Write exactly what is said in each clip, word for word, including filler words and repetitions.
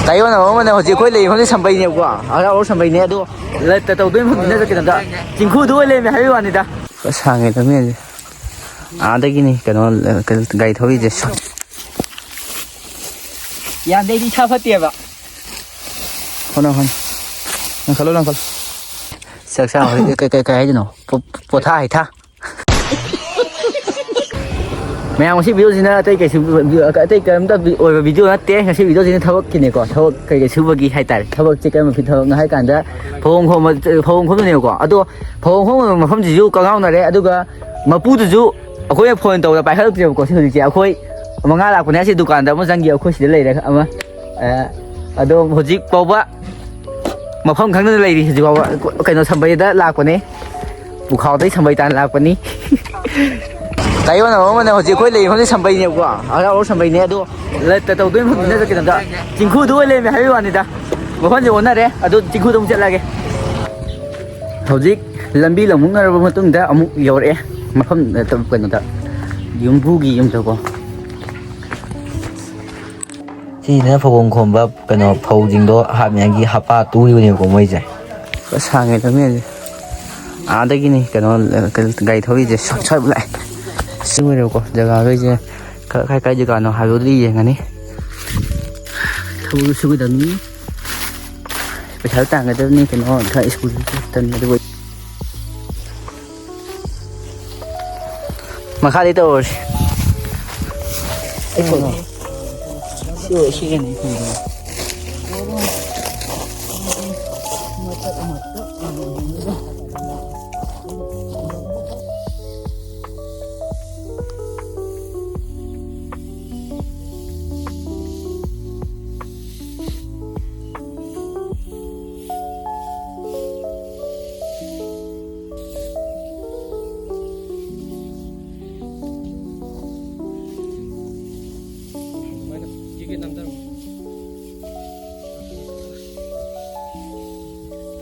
ꯇꯥꯏꯌꯣꯟꯅꯕ ꯑꯃꯅ ꯍꯧꯖꯤꯛ ꯑꯩꯈꯣꯏ ꯂꯩꯔꯤꯕ ꯃꯐꯝꯁꯤ ꯁꯝꯕꯩꯅꯦꯕꯀꯣ, ꯍꯔꯥꯎ ꯍꯔꯥꯎ ꯁꯝꯕꯩꯅꯦ꯫ ꯑꯗꯣ ꯂꯩꯇ ꯇꯧꯗꯣꯏ ꯃꯐꯝꯗꯨꯅ ꯀꯩꯅꯣꯗ, ꯆꯤꯡꯈꯨꯗꯨ ꯑꯣꯏ ꯂꯩꯔꯝꯃꯦ ꯍꯥꯏꯕꯒꯤ ꯋꯥꯅꯤꯗ꯫ ꯁꯥꯡꯉꯦ ꯂꯝꯖꯦꯟꯁꯦ꯫ ꯑꯥꯗꯒꯤꯅꯤ ꯀꯩꯅꯣ, ꯀꯩꯅꯣ, ꯒꯥꯔꯤ ꯊꯧꯔꯤꯁꯦ꯫ ꯌꯥꯗꯦ, ꯑꯩꯗꯤ ꯏꯁꯥ ꯐꯠꯇꯦꯕ꯫ ꯍꯣꯠꯅꯧ, ꯍꯣꯠꯅꯧ꯫ ꯂꯪꯈꯠꯂꯣ, ꯂꯪꯈꯠꯂꯣ꯫ ꯆꯥꯛ ꯆꯥ ꯍꯣꯏ, ꯀꯩ, ꯀꯩ, ꯀꯩ ꯍꯥꯏꯗꯣꯏꯅꯣ? ꯄꯣ-, ꯄꯣꯊꯥ ꯍꯩꯊꯥ꯫ ꯃꯌꯥꯝ, ꯉꯁꯤ ꯚꯤꯗꯤꯑꯣꯁꯤꯅ ꯑꯇꯩ ꯀꯩꯁꯨ, ꯑꯇꯩ ꯀꯔꯤꯝꯇ ꯑꯣꯏꯕ ꯚꯤꯗꯤꯑꯣ ꯅꯠꯇꯦ꯫ ꯉꯁꯤ ꯚꯤꯗꯤꯑꯣꯁꯤꯅ ꯊꯕꯛꯀꯤꯅꯦꯀꯣ, ꯊꯕꯛ ꯀꯩꯀꯩ ꯁꯨꯕꯒꯤ ꯍꯥꯏꯇꯥꯔꯦ꯫ ꯊꯕꯛꯁꯦ ꯀꯔꯝꯕ ꯐꯤ ꯊꯕꯛꯅꯣ ꯍꯥꯏ ꯀꯥꯟꯗ, ꯐꯧ ꯍꯣꯡ ꯈꯣꯝꯕ, ꯐꯧ ꯍꯣꯡ ꯈꯣꯝꯗꯣꯏꯅꯦꯕꯀꯣ꯫ ꯑꯗꯣ ꯐꯧ ꯍꯣꯡ ꯈꯣꯝꯕ ꯃꯐꯝꯁꯤꯁꯨ ꯀꯪꯉꯥꯎꯅꯔꯦ, ꯑꯗꯨꯒ ꯃꯄꯨꯗꯨꯁꯨ ꯑꯩꯈꯣꯏꯅ ꯐꯣꯟ ꯇꯧꯕꯗ ꯄꯥꯏꯈꯠꯂꯛꯇ꯭ꯔꯦꯕꯀꯣ꯫ ꯁꯤ ꯍꯧꯖꯤꯛꯁꯦ ꯑꯩꯈꯣꯏ ꯃꯉꯥ ꯂꯥꯛꯄꯅꯦ꯫ ꯑꯁꯤ ꯗꯨꯀꯥꯟꯗ ꯑꯃ ꯆꯪꯈꯤ, ꯑꯩꯈꯣꯏ ꯁꯤꯗ ꯂꯩꯔꯦ ꯑꯃ꯫ ꯑ, ꯑꯗꯣ ꯍꯧꯖꯤꯛ ꯐꯥꯎꯕ ꯃꯐꯝ ꯈꯪꯗꯅ ꯂꯩꯔꯤ꯫ ꯍꯧꯖꯤꯛ ꯐꯥꯎꯕ ꯀꯩꯅꯣ ꯁꯝꯕꯩꯗ ꯂꯥꯛꯄꯅꯦ, ꯄꯨꯈꯥꯎꯗꯩ ꯁꯝꯕꯩ ꯇꯥꯅ ꯂꯥꯛꯄꯅꯤ꯫ ꯇꯥꯏꯌꯣꯟꯅꯕ ꯑꯃꯅ ꯍꯧꯖꯤꯛ ꯑꯩꯈꯣꯏ ꯂꯩꯔꯤꯕ ꯃꯐꯝꯁꯦ ꯁꯝꯕꯩꯅꯦꯕꯀꯣ, ꯍꯔꯥꯎ ꯍꯔꯥꯎ ꯁꯝꯕꯩꯅꯦ꯫ ꯑꯗꯣ ꯂꯩꯇ ꯇꯧꯗꯣꯏ ꯃꯐꯝꯗꯨꯅ ꯀꯩꯅꯣꯗ, ꯆꯤꯡꯈꯨꯗꯨ ꯑꯣꯏ ꯂꯩꯔꯝꯃꯦ ꯍꯥꯏꯕꯒꯤ ꯋꯥꯅꯤꯗ꯫ ꯃꯐꯝꯁꯦ ꯑꯣꯟꯅꯔꯦ꯫ ꯑꯗꯣ ꯆꯤꯡꯈꯨꯗ ꯑꯃꯨꯛ ꯆꯠꯂꯒꯦ꯫ ꯍꯧꯖꯤꯛ ꯂꯝꯕꯤ ꯂꯝꯃꯨꯛꯅꯔꯕ ꯃꯇꯨꯡꯗ ꯑꯃꯨꯛ ꯌꯧꯔꯛꯑꯦ ꯃꯐꯝ, ꯑ, ꯀꯩꯅꯣꯗ, ꯌꯨꯝꯕꯨꯒꯤ ꯌꯨꯝꯗꯀꯣ꯫ ꯁꯤꯁꯤꯅ ꯐꯧꯕꯣꯝ ꯈꯣꯝꯕ ꯀꯩꯅꯣ ꯐꯧꯁꯤꯡꯗꯣ ꯍꯥꯞꯅꯤꯡꯉꯥꯏꯒꯤ ꯍꯥꯞꯄ ꯇꯨꯔꯤꯕꯅꯦꯕꯀꯣ ꯃꯣꯏꯁꯦ꯫ ꯈꯔ ꯁꯥꯡꯉꯦ ꯂꯝꯖꯦꯜꯁꯦ꯫ ꯑꯥꯗꯒꯤꯅꯤ ꯀꯩꯅꯣ, ꯀꯩꯅꯣ, ꯒꯥꯔꯤ ꯊꯧꯔꯤꯁꯦ ꯁ꯭ꯋꯥꯏ, ꯁ꯭ꯋꯥꯏꯕꯨ ꯂꯥꯛꯑꯦ꯫ ꯁꯤ ꯑꯣꯏꯔꯦꯕꯀꯣ ꯖꯒꯥꯈꯩꯁꯦ꯫ ꯈꯔ ꯀꯥꯏ, ꯀꯥꯏ ꯖꯒꯥꯅꯣ ꯍꯥꯏꯕꯗꯨꯗꯤ ꯌꯦꯡꯉꯅꯤ꯫ ꯊꯕꯛꯁꯨ ꯁꯨꯒꯗꯕꯅꯤ, ꯄꯩꯁꯥꯁꯨ ꯇꯥꯟꯒꯗꯕꯅꯤ꯫ ꯀꯩꯅꯣ, ꯈꯔ ꯁ꯭ꯀꯨꯜ ꯇꯟꯕꯗꯨꯕꯨ꯫ ꯃꯈꯥꯗꯤ ꯇꯧꯔꯁꯤ꯫ ꯑꯩ ꯐꯣꯟ꯫ ꯁꯤ ꯑꯣꯏ-, ꯁꯤꯒꯅꯤ ꯑꯩ ꯐꯣꯟꯗꯣ꯫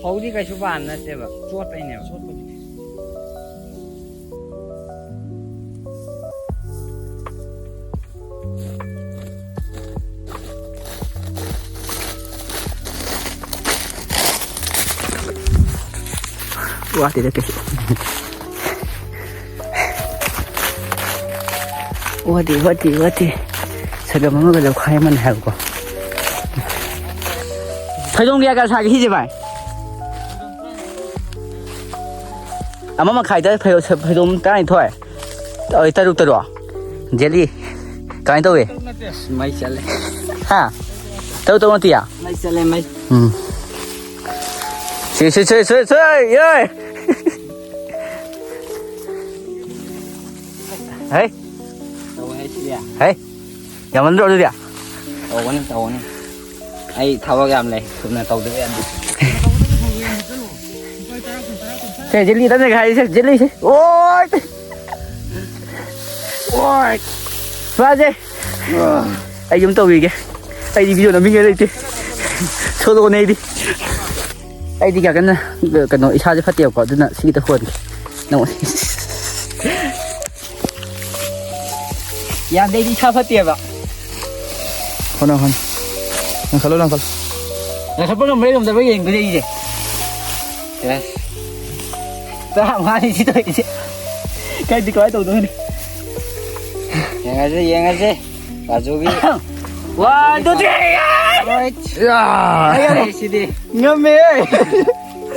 ꯐꯧꯗꯤ ꯀꯩꯁꯨ ꯄꯥꯟ ꯅꯠꯇꯦꯕ, ꯆꯣꯠꯄꯩꯅꯦꯕ꯫ ꯋꯥꯠꯇꯦꯗ ꯀꯩꯁꯨ꯫ ꯋꯥꯠꯇꯦ, ꯋꯥꯠꯇꯦ, ꯋꯥꯠꯇꯦ꯫ ꯁꯒꯝ ꯑꯃꯒ ꯂꯧꯈꯥꯏ ꯑꯃꯅꯦ ꯍꯥꯏꯕꯀꯣ꯫ ꯐꯩꯗꯣꯝ ꯀꯌꯥ ꯀꯌꯥ ꯁꯥꯒꯦ ꯁꯤꯁꯦ, ꯚꯥꯏ? ꯑꯃ ꯃꯈꯥꯏꯗ ꯐꯩ-, ꯐꯩꯗꯣꯝ ꯇꯔꯥꯅꯤꯊꯣꯏ꯫ ꯑꯣꯏ, ꯇꯔꯨꯛ ꯇꯔꯨꯛ꯫ ꯖꯦꯂꯤ꯫ ꯀꯃꯥꯏꯅ ꯇꯧꯏ? ꯃꯩ ꯆꯠꯂꯦ꯫ ꯍꯥ? ꯇꯔꯨꯛ ꯇꯔꯨꯛ ꯅꯠꯇꯤꯌꯥ? ꯃꯩ ꯆꯠꯂꯦ, ꯃꯩ꯫ ꯎꯝ꯫ ꯁꯤ, ꯁꯤ, ꯁꯤ, ꯁꯤ, ꯁꯤ, ꯌꯦ! ꯍꯩ! ꯇꯧꯋꯦ ꯍꯥꯏꯁꯤꯗꯤ꯫ ꯍꯩ! ꯌꯥꯝꯃꯟꯗ꯭ꯔꯣ ꯑꯗꯨꯗꯤ? ꯇꯧꯒꯅꯤ, ꯇꯧꯒꯅꯤ꯫ ꯑꯩ ꯊꯕꯛ ꯌꯥꯝ ꯂꯩ, ꯊꯨꯅ ꯇꯧꯗꯕ ꯌꯥꯗꯦ꯫ ꯁꯦ, ꯖꯦꯂꯤ ꯇꯟꯅꯒ ꯍꯥꯏꯔꯤꯁꯦ, ꯖꯦꯂꯤꯁꯦ꯫ ꯑꯣꯏ! ꯑꯣꯏ! ꯃꯥꯁꯦ꯫ ꯑꯩ ꯌꯨꯝ ꯇꯧꯕꯤꯒꯦ꯫ ꯑꯩꯗꯤ ꯚꯤꯗꯤꯑꯣ ꯅꯝꯅꯤꯡꯉꯥꯏ ꯂꯩꯇꯦ꯫ ꯁꯣꯂꯣꯅꯦ ꯑꯩꯗꯤ꯫ ꯑꯩꯗꯤ ꯀꯌꯥ ꯀꯟꯅ, ꯀꯩꯅꯣ, ꯏꯁꯥꯁꯦ ꯐꯠꯇꯦꯕꯀꯣ, ꯑꯗꯨꯅ ꯁꯤꯒꯤꯗ ꯍꯣꯟꯒꯦ꯫ ꯅꯪ ꯌꯥꯗꯦ, ꯑꯩꯗꯤ ꯏꯁꯥ ꯐꯠꯇꯦꯕ꯫ ꯍꯣꯠꯅꯧ, ꯍꯣꯠꯅꯧ꯫ ꯂꯪꯈꯠꯂꯣ, ꯂꯪꯈꯠꯂꯣ꯫ ꯂꯪꯈꯠꯄ ꯉꯝꯕ꯭ꯔꯥ ꯉꯝꯗꯕ꯭ꯔꯥ ꯌꯦꯡꯗꯣꯏꯅꯦ ꯑꯩꯁꯦ꯫ ꯌꯦꯁ꯫ ꯇꯔꯥꯃꯉꯥꯅꯤ ꯁꯤ ꯇꯧꯔꯤꯁꯦ꯫ ꯀꯩꯗꯤ ꯀꯃꯥꯏꯅ ꯇꯧꯗꯣꯏꯅꯣ? ꯌꯦꯡꯉꯁꯦ, ꯌꯦꯡꯉꯁꯦ꯫ ꯔꯥꯖꯨꯒꯤ꯫ One, two, three, ꯌꯥ! ꯍꯣꯏ꯫ ꯌꯥ! ꯌꯥꯔꯦ ꯁꯤꯗꯤ꯫ ꯉꯝꯃꯦ!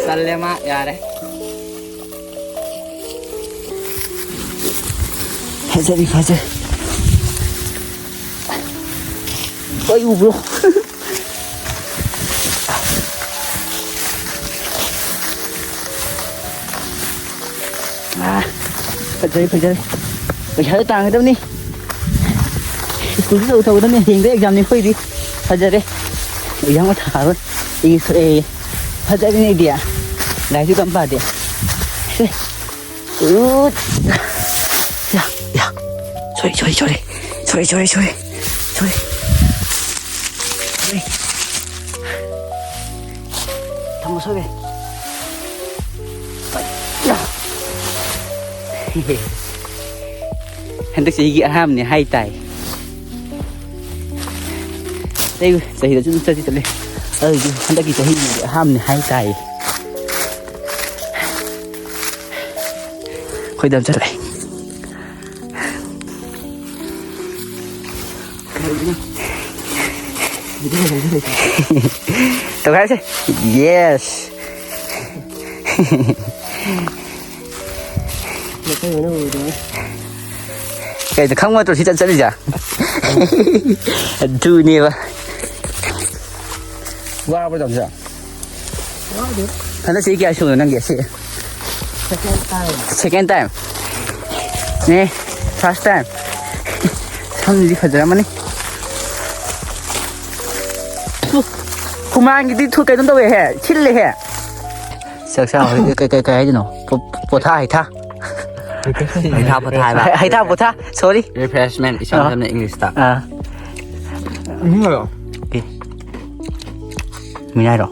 ꯆꯜꯂꯦ ꯃꯥ, ꯌꯥꯔꯦ꯫ ꯐꯖꯔꯤ, ꯐꯖꯔꯤ꯫ ꯀꯩ ꯎꯕ꯭ꯔꯣ? ꯑꯥ, ꯐꯖꯔꯦ, ꯐꯖꯔꯦ꯫ ꯄꯩꯁꯥꯗꯣ ꯇꯥꯟꯒꯗꯕꯅꯤ꯫ ꯁ꯭ꯀꯨꯜꯁꯨ ꯇꯧ ꯇꯧꯒꯗꯕꯅꯤ꯫ ꯍꯌꯦꯡꯗꯩ ꯑꯦꯛꯖꯥꯝꯅꯤ ꯑꯩꯈꯣꯏꯗꯤ꯫ ꯐꯖꯔꯦ꯫ ꯑꯦꯛꯖꯥꯝꯒ ꯊꯥꯔꯣꯏ꯫ ꯏ ꯊꯣꯛꯑꯦ꯫ ꯐꯖꯔꯦꯅꯦ ꯑꯩꯗꯤ꯫ ꯂꯥꯏꯔꯤꯛꯁꯨ ꯀꯝ ꯄꯥꯗꯦ꯫ ꯁꯦ꯫ ꯎꯠ꯫ ꯌꯥ, ꯌꯥ꯫ Sorry, sorry, sorry꯫ Sorry, sorry, sorry꯫ Sorry꯫ Sorry꯫ ꯊꯝꯃꯣ, sorry꯫ ꯌꯥ꯫ ꯍꯟꯗꯛ ꯆꯍꯤꯒꯤ ꯑꯍꯥꯟꯕꯅꯦ ꯍꯥꯏ ꯇꯥꯏ꯫ ꯑꯇꯩ ꯆꯍꯤꯗꯁꯨ ꯑꯗꯨꯝ ꯆꯠꯇꯤ ꯆꯠꯂꯦ꯫ ꯑꯗꯨꯏꯁꯨ ꯍꯟꯗꯛꯀꯤ ꯆꯍꯤꯒꯤꯗꯤ ꯑꯍꯥꯟꯕꯅꯦ ꯍꯥꯏ ꯇꯥꯏ꯫ ꯑꯩꯈꯣꯏꯗ ꯑꯃ ꯆꯠꯂꯛꯑꯦ꯫ ꯇꯧꯈꯥꯏꯁꯦ꯫ Yes꯫ ꯀꯩꯗ ꯈꯪꯕ ꯅꯠꯇ꯭ꯔꯣ ꯁꯤ ꯆꯠ ꯆꯠꯂꯤꯁꯦ? ꯑꯗꯨꯅꯦꯕ꯫ ꯋꯥꯕ꯭ꯔꯣ ꯇꯧꯁꯤꯔꯣ? ꯍꯟꯗꯛ ꯆꯍꯤ ꯀꯌꯥ ꯁꯨꯔꯣ ꯅꯪꯒꯤ ꯁꯤ? Second time꯫ ꯅꯦ, first time꯫ ꯁꯝꯁꯤꯗꯤ ꯐꯖꯔꯝꯃꯅꯤ꯫ ꯍꯨꯃꯥꯡꯒꯤꯗꯤ ꯊꯨ-, ꯀꯩꯅꯣ ꯇꯧꯋꯦꯍꯦ, ꯁꯤꯜꯂꯦꯍꯦ꯫ ꯆꯥꯛ ꯆꯥ ꯍꯣꯏ, ꯀꯩ, ꯀꯩ, ꯀꯩ ꯍꯥꯏꯗꯣꯏꯅꯣ? ꯄꯣ-, ꯄꯣꯊꯥ ꯍꯩꯊꯥ꯫ ꯍꯩꯊꯥ ꯄꯣꯊꯥ ꯍꯥꯏꯕ꯫ ꯍꯩꯊꯥ ꯄꯣꯊꯥ, sorry꯫ Refreshment, ꯏꯁꯝ ꯑꯥ꯫ ꯁꯝꯅ English ꯇ꯫ ꯑꯥ꯫ ꯃꯤꯅꯥꯏꯔꯣ? ꯑꯦ꯫ ꯃꯤꯅꯥꯏꯔꯣ?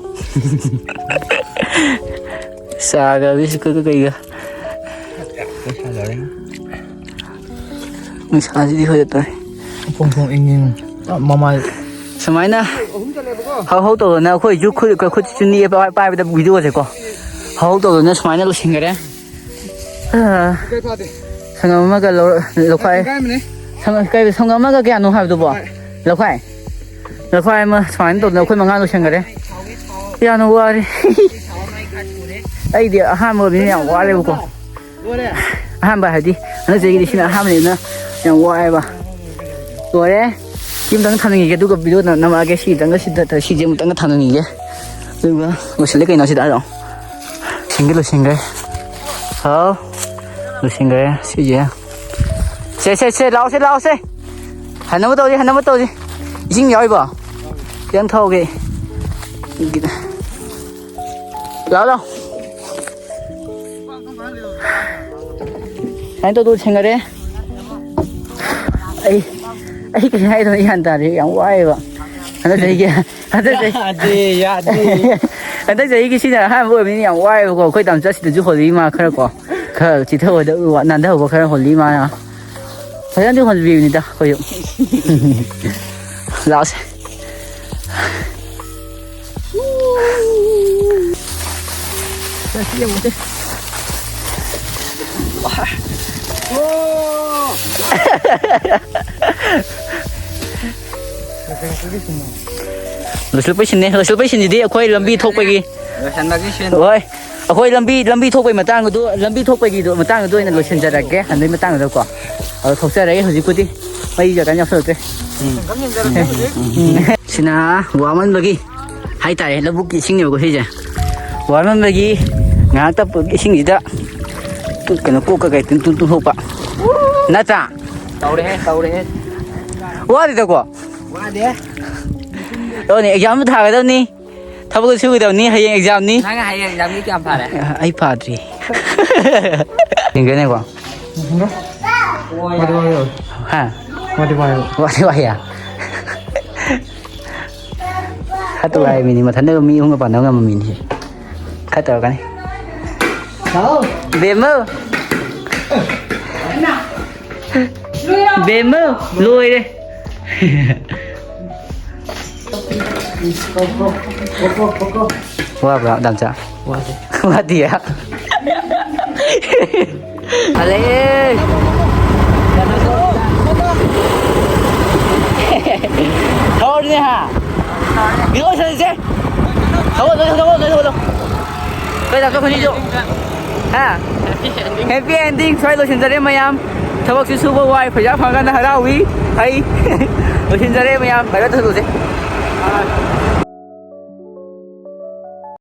ꯆꯥꯒ ꯕꯤꯁꯀꯨꯠꯀ ꯀꯩꯒ꯫ ꯅꯨꯡꯁꯥꯁꯤꯗꯤ ꯐꯖꯗꯣꯔꯦ꯫ ꯐꯣꯡ ꯐꯣꯡ ꯏꯪ ꯏꯪ꯫ ꯃꯃꯥꯏ꯫ ꯁꯨꯃꯥꯏꯅ ꯍꯧ ꯍꯧ ꯇꯧꯗꯅ ꯑꯩꯈꯣꯏꯁꯨ ꯈꯨꯠ, ꯈꯨꯠꯁꯨ ꯅꯤꯛꯑꯦ ꯄꯥꯏ-, ꯄꯥꯏꯕꯗ video ꯁꯦꯀꯣ꯫ ꯍꯧ ꯍꯧ ꯇꯧꯗꯅ ꯁꯨꯃꯥꯏꯅ ꯂꯣꯏꯁꯤꯟꯈꯔꯦ꯫ ꯑꯥ, ꯁꯪꯒꯝ ꯑꯃꯒ ꯂꯧꯔ-, ꯂꯧꯈꯥꯏ-, ꯁꯪꯒꯝ-, ꯀꯩ, ꯁꯪꯒꯝ ꯑꯃꯒ ꯀꯌꯥꯅꯣ ꯍꯥꯏꯕꯗꯨꯕꯣ? ꯂꯧꯈꯥꯏ꯫ ꯂꯧꯈꯥꯏ ꯑꯃ ꯁꯨꯃꯥꯏꯅ ꯇꯧꯗꯅ ꯑꯩꯈꯣꯏ ꯃꯉꯥ ꯂꯣꯏꯁꯟꯈꯔꯦ꯫ ꯌꯥꯝꯅ ꯋꯥꯔꯦ꯫ ꯑꯩꯗꯤ ꯑꯍꯥꯟꯕ ꯑꯣꯏꯕꯅꯤꯅ ꯌꯥꯝ ꯋꯥꯔꯦꯕꯀꯣ꯫ ꯑꯍꯥꯟꯕ ꯍꯥꯏꯗꯤ ꯍꯟꯗꯛ ꯆꯍꯤꯒꯤꯗꯤ ꯁꯤꯅ ꯑꯍꯥꯟꯕꯅꯤꯅ ꯌꯥꯝ ꯋꯥꯏꯑꯦꯕ꯫ ꯂꯣꯏꯔꯦ꯫ ꯁꯤ ꯑꯃꯨꯛꯇꯪ ꯊꯥꯅꯤꯡꯉꯤꯒꯦ, ꯑꯗꯨꯒ video ꯅꯝꯃꯛꯑꯒꯦ꯫ ꯁꯤꯗꯪꯒ, ꯁꯤꯗ, ꯁꯤꯁꯦ ꯑꯃꯨꯛꯇꯪꯒ ꯊꯥꯅꯤꯡꯉꯤꯒꯦ꯫ ꯑꯗꯨꯒ ꯂꯣꯏꯁꯤꯜꯂꯦ ꯀꯩꯅꯣ ꯁꯤꯗ ꯍꯥꯏꯔꯣ꯫ ꯂꯣꯏꯁꯤꯟꯒꯦ, ꯂꯣꯏꯁꯤꯟꯒ꯭ꯔꯦ꯫ ꯍꯥꯎ꯫ ꯂꯣꯏꯁꯤꯟꯒ꯭ꯔꯦ ꯁꯤꯁꯦ꯫ ꯁꯦ, ꯁꯦ, ꯁꯦ, ꯂꯥꯛꯑꯣꯁꯦ, ꯂꯥꯛꯑꯣꯁꯦ꯫ ꯍꯟꯅꯕ ꯇꯧꯁꯤ, ꯍꯟꯅꯕ ꯇꯧꯁꯤ꯫ ꯏꯁꯤꯡ ꯌꯥꯎꯔꯤꯕꯣ? ꯈꯤꯇꯪ ꯊꯛꯍꯧꯒꯦ꯫ ꯂꯥꯛꯑꯣ, ꯂꯥꯛꯑꯣ꯫ ꯁꯨꯃꯥꯏꯅ ꯇꯧꯗꯧ ꯁꯦꯡꯅꯔꯦ꯫ ꯑꯩ, ꯑꯩ ꯀꯩ ꯍꯥꯏꯗꯣꯏꯅꯣ ꯑꯩ ꯒ꯭ꯌꯥꯟ ꯇꯥꯗꯦ꯫ ꯌꯥꯝ ꯋꯥꯏꯑꯦꯕ꯫ ꯍꯟꯗꯛ ꯆꯍꯤꯒꯤ, ꯍꯟꯗꯛ ꯆꯍꯤ-, ꯌꯥꯗꯦ, ꯌꯥꯗꯦ꯫ ꯍꯟꯗꯛ ꯆꯍꯤꯒꯤ ꯁꯤꯅ ꯑꯍꯥꯟꯕ ꯑꯣꯏꯕꯅꯤꯅ ꯌꯥꯝ ꯋꯥꯏꯑꯦꯕꯀꯣ꯫ ꯑꯩꯈꯣꯏ ꯇꯥꯃꯣꯆꯥꯁꯤꯗꯁꯨ ꯍꯣꯜꯂꯤ ꯃꯥ ꯈꯔ ꯀꯣ꯫ ꯈꯔ ꯆꯤꯊꯕꯗ ꯅꯥꯟꯊꯍꯧꯕ ꯈꯔ ꯍꯣꯜꯂꯤ ꯃꯥꯅ꯫ ꯐꯖꯅꯗꯤ ꯍꯣꯟꯕꯤꯕꯅꯤꯗ ꯑꯩꯈꯣꯏꯁꯨ꯫ ꯂꯥꯛꯑꯣꯁꯦ꯫ ꯁꯤ ꯌꯦꯡꯉꯨꯁꯦ꯫ ꯋꯥ, ꯂꯣꯏꯁꯤꯜꯂꯛꯄꯩ ꯁꯤꯟꯅꯦ꯫ ꯂꯣꯏꯁꯤꯜꯂꯛꯄꯩ ꯁꯤꯟꯁꯤꯗꯤ ꯑꯩꯈꯣꯏ ꯂꯝꯕꯤ ꯊꯣꯛꯄꯒꯤ꯫ ꯂꯣꯏꯁꯟꯕꯒꯤ ꯁꯤꯟ꯫ ꯍꯣꯏ꯫ ꯑꯩꯈꯣꯏ ꯂꯝꯕꯤ, ꯂꯝꯕꯤ ꯊꯣꯛꯄꯩ ꯃꯇꯥꯡꯗꯨ, ꯂꯝꯕꯤ ꯊꯣꯛꯄꯒꯤ ꯃꯇꯥꯡꯗꯨꯗ ꯑꯣꯏꯅ ꯂꯣꯏꯁꯤꯟꯖꯔꯒꯦ꯫ ꯍꯟꯗꯩ ꯃꯇꯥꯡꯗꯨꯗꯀꯣ꯫ ꯑꯗꯣ ꯊꯣꯛꯆꯔꯒꯦ ꯍꯧꯖꯤꯛꯄꯨꯗꯤ꯫ ꯃꯩ ꯀꯩꯅꯣ ꯌꯥꯎꯁꯜꯂꯛꯇ꯭ꯔꯦ꯫ ꯁꯤꯅ ꯋꯥꯃꯟꯕꯒꯤ ꯍꯥꯏꯇꯥꯔꯦ, ꯂꯧꯕꯨꯛꯀꯤ ꯏꯁꯤꯡꯅꯦꯕꯀꯣ ꯁꯤꯁꯦ꯫ ꯋꯥꯃꯟꯕꯒꯤ ꯉꯥꯏꯍꯥꯛꯇ ꯏꯁꯤꯡꯁꯤꯗ ꯀꯩꯅꯣ ꯀꯣꯛꯀ ꯀꯩ ꯇꯨꯝ-, ꯇꯨꯝ-, ꯇꯨꯝꯊꯣꯛꯄ꯫ ꯅꯠꯇ꯭ꯔꯥ? ꯇꯧꯔꯦꯍꯦ, ꯇꯧꯔꯦꯍꯦ꯫ ꯋꯥꯗꯦꯗꯀꯣ? ꯋꯥꯗꯦ꯫ ꯑꯗꯨꯅꯦ, ꯑꯦꯛꯖꯥꯝꯁꯨ ꯊꯥꯒꯗꯕꯅꯤ, ꯊꯕꯛꯁꯨ ꯁꯨꯒꯗꯕꯅꯤ, ꯍꯌꯦꯡ ꯑꯦꯛꯖꯥꯝꯅꯤ꯫ ꯅꯪ ꯍꯌꯦꯡ ꯑꯦꯛꯖꯥꯝꯒꯤ ꯀꯌꯥꯝ ꯐꯔꯦ? ꯑꯩ ꯐꯥꯗ꯭ꯔꯤ꯫ ꯌꯦꯡꯒꯦꯅꯦꯀꯣ꯫ ꯋꯥꯗꯤ ꯋꯥꯏꯌꯣ꯫ ꯍꯥ? ꯋꯥꯗꯤ ꯋꯥꯏꯌꯣ꯫ ꯋꯥꯗꯤ ꯋꯥꯏꯌꯦ꯫ ꯈꯔ ꯇꯧ ꯍꯥꯏ ꯃꯤꯅꯤ, ꯃꯊꯟꯇ ꯃꯤ ꯑꯍꯨꯝꯒ ꯄꯥꯟꯅꯕ ꯉꯝꯕ ꯃꯤꯅꯤ꯫ ꯈꯔ ꯇꯧꯔꯛꯀꯅꯤ꯫ ꯍꯥꯎ꯫ ꯕꯦꯝꯃꯧ꯫ ꯕꯦꯝꯃꯧ, ꯂꯣꯏꯔꯦ꯫ ꯋꯥꯕ꯭ꯔꯥ, ꯗꯥꯝꯆꯥ? ꯋꯥꯗꯦ꯫ ꯋꯥꯗꯤꯌꯦ? ꯍꯜꯂꯛꯑꯦ꯫ ꯊꯧꯔꯤꯅꯦ ꯍꯥ? ꯃꯤꯅꯣꯛ ꯑꯣꯏꯁꯜꯂꯁꯦ꯫ ꯊꯧꯒꯠꯂꯣ, ꯊꯧꯒꯠꯂꯣ, ꯊꯧꯒꯠꯂꯣ꯫ ꯀꯩ ꯇꯥꯛꯁ ꯈꯨꯅꯤꯁꯨ? ꯍꯥ? Happy ending. ꯁ꯭ꯋꯥꯏ ꯂꯣꯏꯁꯤꯟꯖꯔꯦ ꯃꯌꯥꯝ꯫ ꯊꯕꯛꯁꯨ ꯁꯨꯕ ꯋꯥꯏ, ꯄꯩꯁꯥ ꯐꯪꯉꯀꯥꯟꯗ ꯍꯔꯥꯎꯏ꯫ ꯍꯩ꯫ ꯂꯣꯏꯁꯤꯟꯖꯔꯦ ꯃꯌꯥꯝ꯫ ꯀꯩꯅꯣ ꯇꯧꯁꯜꯂꯨꯁꯦ꯫